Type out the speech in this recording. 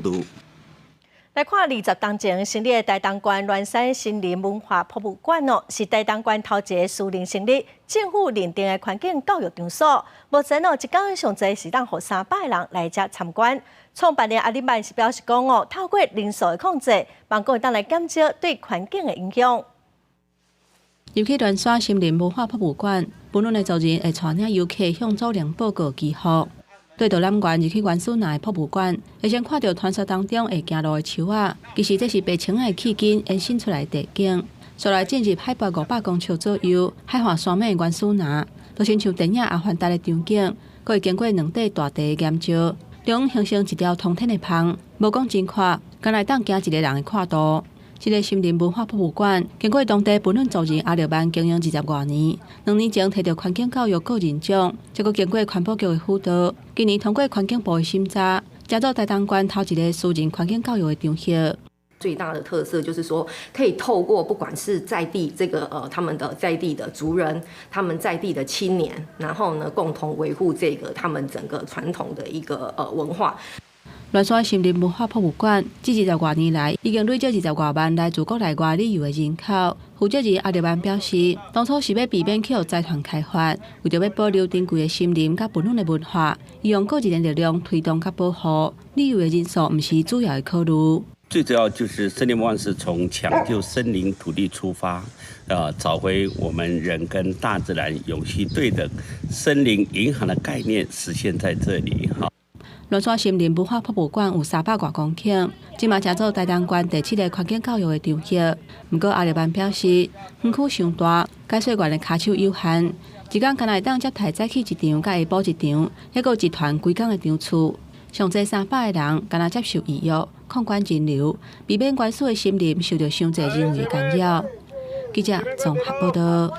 導。來看20冬前成立的台東縣鸞山森林文化博物館哦，是台東縣頭一个私人成立、政府認定的環境教育場所。目前哦，一工上濟是當予300个人來遮參觀。創辦人阿里曼是表示講哦，透過人數的控制，望講會當來減少對環境的影響。入去鸞山森林文化博物館，布農的族人會帶領遊客向祖靈報告祈福。對導覽員入去原始林博物館，會先看著傳說當中會行路的樹仔，其實這是白青仔的氣根延伸出來的地景。紲來進入海拔500公尺左右、海岸山脈的原始林，就親像電影《阿凡達》的場景，閣會經過兩塊大地的岩石，中形成一條通天的縫，無講真闊，敢若會當行一个人的闊度。這个森林文化博物館經過當地布農族人阿勒曼經營20外年，2年前提著環境教育個人獎，這閣經過環保局的輔導，今年通過環境部的審查，成做台東縣頭一个私人環境教育的場域。最大的特色就是說，可以透過不管是在地這個他們的在地的族人，他們在地的青年，然後呢，共同維護這個他們整個傳統的一個文化。鸞山森林文化博物館這20外年來，已經累積20外萬來自國內外旅遊的人口。負責人阿勒曼表示，當初是欲避免去予財團開發，為著欲保留珍貴的森林佮布農的文化，用個人的力量推動佮保護。旅遊的人數毋是主要的考慮。最主要就是森林文化是從搶救森林土地出發，找回我們人跟大自然永續對等森林銀行的概念實現在這裡。哈。鸞山森林文化博物館有300外公頃，這嘛成做台東縣第七个環境教育的場域。毋過阿勒曼表示，園區傷大，解說員的跤手有限，一工敢若會當接待早起一場佮下晡一場，抑閣一團規工的場次。上濟300个人，敢若接受預約，控管人流，避免原始的森林受著傷濟人為的干擾。記者綜合報道。